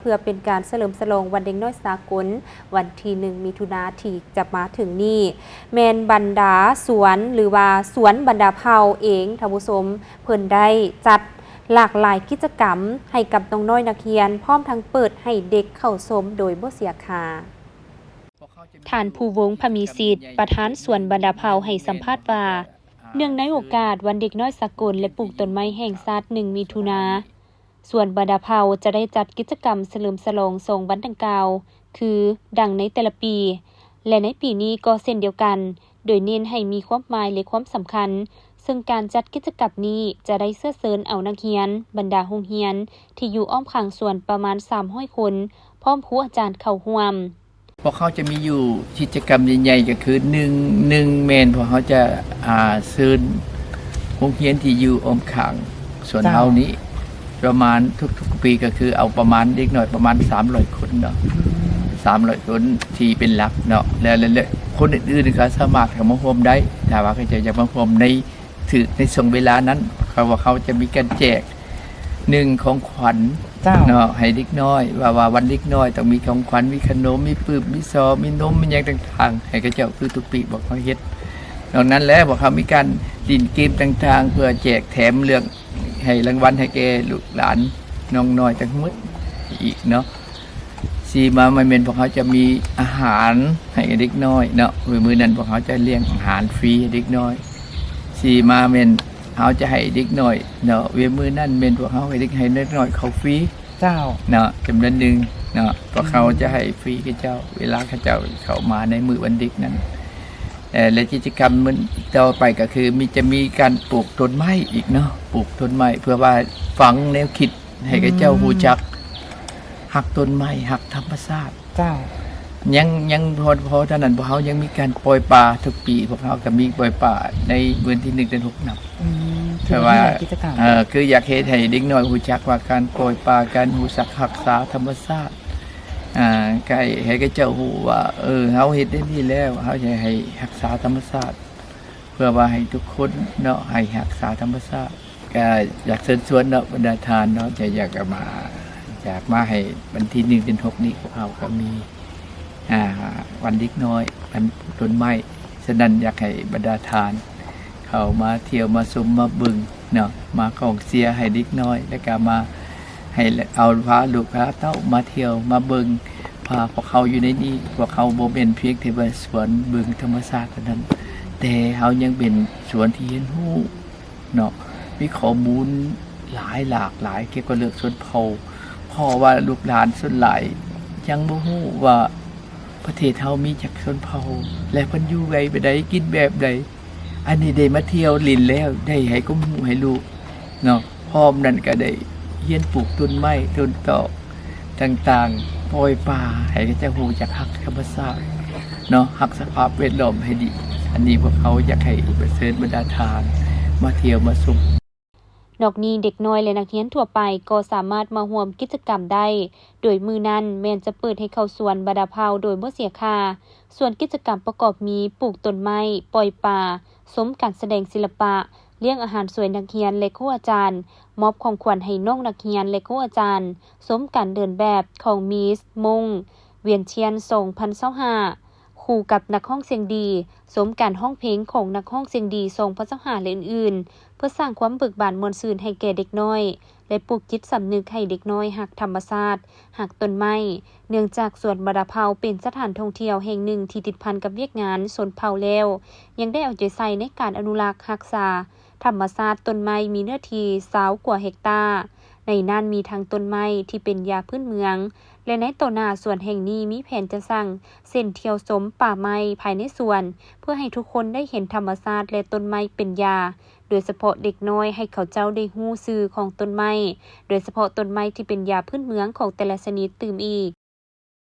ເພື່ອເປັນການສະເຫຼີມສະຫຼອງວັນເດັກນ້ອຍສາກົນ ວັນທີໜຶ່ງ ມິຖຸນາທີ່ຈະມາເຖິງນີ້ ແມ່ນບັນດາສວນ ຫຼືວ່າສວນບັນດາເຜົ່າເອງ ທ່ານຜູ້ຊົມ ເພິ່ນໄດ້ຈັດຫຼາກຫຼາຍກິດຈະກຳໃຫ້ກັບນ້ອງນ້ອຍນັກຮຽນ ພ້ອມທັງເປີດໃຫ້ເດັກເຂົ້າຊົມໂດຍບໍ່ເສຍຄ່າ. ທ່ານ ພູວົງ ພະມີສິດ ປະທານສວນບັນດາເຜົ່າ ໃຫ້ສຳພາດວ່າ ເນື່ອງໃນໂອກາດວັນເດັກນ້ອຍສາກົນ ແລະ ປູກຕົ້ນໄມ້ແຫ່ງຊາດ ໜຶ່ງ ມິຖຸນາ, ສວນບັນດາເຜົ່າຈະໄດ້ຈັດກິດຈະກຳສະເຫຼີມສະຫຼອງສອງວັນດັ່ງກ່າວ ຄື ດັ່ງໃນແຕ່ລະປີ ແລະ ໃນປີນີ້ກໍເຊັ່ນດຽວກັນ, ໂດຍເນັ້ນໃຫ້ມີຄວາມໝາຍ ແລະ ຄວາມສຳຄັນ, ເຊິ່ງການຈັດກິດຈະກຳນີ້ຈະໄດ້ເຊື້ອເຊີນເອົານັກຮຽນບັນດາໂຮງຮຽນທີ່ຢູ່ອ້ອມຂ້າງສວນປະມານສາມຮ້ອຍຄົນ ພ້ອມຄູອາຈານເຂົ້າຮ່ວມ. ພວກເຮົາຈະມີຢູ່ກິດຈະກຳໃຫຍ່ໆ ກໍຄື ໜຶ່ງ ໜຶ່ງແມ່ນພວກເຮົາຈະ ອ່າ ເຊີນໂຮງຮຽນທີ່ຢູ່ອ້ອມຂ້າງສວນເຮົານີ້ ປະມານທຸກໆປີ ກໍຄືເອົາປະມານເດັກນ້ອຍປະມານສາມຮ້ອຍຄົນເນາະ ສາມຮ້ອຍຄົນທີ່ເປັນຫຼັກເນາະ ແລ້ວ ແລ້ວ ແລ້ວຄົນອື່ນໆ ກໍສາມາດເຂົ້າມາຮ່ວມໄດ້ ຖ້າວ່າເຂົາເຈົ້າຢາກມາຮ່ວມໃນ ຖືກໃນຊ່ວງເວລານັ້ນ ເຂົາວ່າເຂົາຈະມີການແຈກ ໜຶ່ງ ຂອງຂວັນ ເຈົ້າ ເນາະ ໃຫ້ເດັກນ້ອຍ ວ່າ ວ່າວັນເດັກນ້ອຍຕ້ອງມີຂອງຂວັນ ມີຂະໜົມ ມີປຶ້ມ ມີຊໍ ມີນົມ ມີຫຍັງຕ່າງໆ ໃຫ້ເຂົາເຈົ້າ ຄືທຸກປີພວກເຮົາເຮັດ. ນອກນັ້ນແລ້ວ ພວກເຮົາມີການຫຼິ້ນເກມຕ່າງໆ ເພື່ອແຈກແຖມເລື່ອງ ໃຫ້ລາງວັນໃຫ້ແກ່ລູກຫຼານນ້ອງນ້ອຍທັງໝົດອີກເນາະ. ສີ່ມາແມ່ນພວກເຮົາຈະມີອາຫານໃຫ້ເດັກນ້ອຍເນາະ ມື້ນັ້ນພວກເຮົາຈະລ້ຽງອາຫານຟຣີໃຫ້ເດັກນ້ອຍ. ສີ່ມາແມ່ນເຮົາຈະໃຫ້ເດັກນ້ອຍເນາະ ມື້ນັ້ນແມ່ນພວກເຮົາໃຫ້ເດັກ ໃຫ້ເດັກນ້ອຍເຂົ້າຟຣີ ເຈົ້າ ເນາະ ຈຳນວນໜຶ່ງເນາະ ພວກເຮົາຈະໃຫ້ຟຣີເຂົາເຈົ້າ ເວລາເຂົາເຈົ້າເຂົ້າມາໃນມື້ວັນເດັກນັ້ນ. ເອີ ແລະ ກິດຈະກຳມື້ຕໍ່ໄປກໍຄືມີ ຈະມີການປູກຕົ້ນໄມ້ອີກເນາະ ປູກຕົ້ນໄມ້ເພື່ອວ່າຝັງແນວຄິດ ໃຫ້ເຂົາເຈົ້າ ອືມ ຮູ້ຈັກຮັກຕົ້ນໄມ້ ຮັກທຳມະຊາດ. ເຈົ້າ ຍັງ ຍັງພໍ ພໍເທົ່ານັ້ນ ພວກເຮົາຍັງມີການປ່ອຍປາ ທຸກປີພວກເຮົາກໍມີປ່ອຍປາໃນວັນທີໜຶ່ງເດືອນຫົກນຳ. ອືມ ຖືວ່າມີຫຼາຍກິດຈະກຳ ເອີ ຄືຢາກເຮັດໃຫ້ເດັກນ້ອຍຮູ້ຈັກວ່າການປ່ອຍປາ ການຮູ້ຈັກຮັກສາທຳມະຊາດ ອ່າ ໃຫ້ ໃຫ້ເຂົາເຈົ້າຮູ້ວ່າ ເອີ ເຮົາເຮັດແນວນີ້ແລ້ວ ເຮົາຈະໃຫ້ຮັກສາທຳມະຊາດ ເພື່ອວ່າໃຫ້ທຸກຄົນເນາະ ໃຫ້ຮັກສາທຳມະຊາດ. ກະຢາກເຊີນຊວນເນາະ ບັນດາທ່ານເນາະ ຈະຢາກມາ ຢາກມາໃຫ້ວັນທີໜຶ່ງເດືອນຫົກນີ້ ພວກເຮົາກໍມີ ອ່າ ວັນເດັກນ້ອຍ ວັນປູກຕົ້ນໄມ້. ສະນັ້ນ ຢາກໃຫ້ບັນດາທ່ານເຂົ້າມາທ່ຽວ ມາຊົມ ມາເບິ່ງເນາະ ມາກອງເຊຍໃຫ້ເດັກນ້ອຍ ແລ້ວກະມາໃຫ້ ເອົາພາລູກພາເຕົ້າມາທ່ຽວ ມາເບິ່ງ ພາພວກເຮົາຢູ່ໃນນີ້. ພວກເຮົາບໍ່ແມ່ນພຽງແຕ່ວ່າສວນເບິ່ງທຳມະຊາດເທົ່ານັ້ນ, ແຕ່ເຮົາຍັງເປັນສວນທີ່ຮຽນຮູ້ ເນາະ ມີຂໍ້ມູນຫຼາຍ ຫຼາກຫຼາຍກ່ຽວກັບເລື່ອງຊົນເຜົ່າ ເພາະວ່າລູກຫຼານສ່ວນຫຼາຍຍັງບໍ່ຮູ້ວ່າປະເທດເຮົາມີຈັກຊົນເຜົ່າ ແລະ ເພິ່ນຢູ່ແບບໃດ ກິນແບບໃດ. ອັນນີ້ໄດ້ມາທ່ຽວຫຼິ້ນແລ້ວ ໄດ້ໃຫ້ຄວາມຮູ້ໃຫ້ລູກເນາະ ພ້ອມນັ້ນກໍໄດ້ຮຽນປູກຕົ້ນໄມ້ຕົ້ນຕອກ ຕ່າງໆ ປ່ອຍປາໃຫ້ເຂົາເຈົ້າຮູ້ຈັກຮັກທຳມະຊາດເນາະ ຮັກສະພາບແວດລ້ອມໃຫ້ດີ. ອັນນີ້ພວກເຮົາຢາກໃຫ້ເຊີນບັນດາທ່ານມາທ່ຽວມາຊົມ. ນອກນີ້ເດັກນ້ອຍ ແລະ ນັກຮຽນທົ່ວໄປກໍສາມາດມາຮ່ວມກິດຈະກຳໄດ້ ໂດຍມື້ນັ້ນແມ່ນຈະເປີດໃຫ້ເຂົ້າສວນບັນດາເຜົ່າໂດຍບໍ່ເສຍຄ່າ. ສ່ວນກິດຈະກຳປະກອບມີ ປູກຕົ້ນໄມ້, ປ່ອຍປາ, ຊົມການສະແດງສິລະປະ, ລ້ຽງອາຫານຊ່ວຍນັກຮຽນ ແລະ ຄູອາຈານ, ມອບຂອງຂວັນໃຫ້ນ້ອງນັກຮຽນ ແລະ ຄູອາຈານ, ຊົມການເດີນແບບຂອງມິສມົ້ງ ວຽນທຽນ ສອງພັນຊາວຫ້າ ຄູ່ກັບນັກຮ້ອງສຽງດີ, ຊົມການຮ້ອງເພງຂອງນັກຮ້ອງສຽງດີ ສອງພັນຊາວຫ້າ ແລະ ອື່ນໆ ເພື່ອສ້າງຄວາມເບີກບານມ່ວນຊື່ນໃຫ້ແກ່ເດັກນ້ອຍ ແລະ ປູກຈິດສຳນຶກໃຫ້ເດັກນ້ອຍຮັກທຳມະຊາດ, ຮັກຕົ້ນໄມ້. ເນື່ອງຈາກສວນບັນດາເຜົ່າເປັນສະຖານທ່ອງທ່ຽວແຫ່ງໜຶ່ງທີ່ຕິດພັນກັບວຽກງານຊົນເຜົ່າແລ້ວ, ຍັງໄດ້ເອົາໃຈໃສ່ໃນການອະນຸລັກຮັກສາ ທຳມະຊາດ ຕົ້ນໄມ້ມີເນື້ອທີ່ຊາວກວ່າເຮັກຕາ. ໃນນັ້ນມີທັງຕົ້ນໄມ້ທີ່ເປັນຢາພື້ນເມືອງ ແລະ ໃນຕໍ່ໜ້າສວນແຫ່ງນີ້ມີແຜນຈະສ້າງເສັ້ນທ່ຽວຊົມປ່າໄມ້ພາຍໃນສວນ ເພື່ອໃຫ້ທຸກຄົນໄດ້ເຫັນທຳມະຊາດ ແລະ ຕົ້ນໄມ້ເປັນຢາ, ໂດຍສະເພາະເດັກນ້ອຍໃຫ້ເຂົາເຈົ້າໄດ້ຮູ້ຊື່ຂອງຕົ້ນໄມ້, ໂດຍສະເພາະຕົ້ນໄມ້ທີ່ເປັນຢາພື້ນເມືອງຂອງແຕ່ລະຊະນິດຕື່ມອີກ.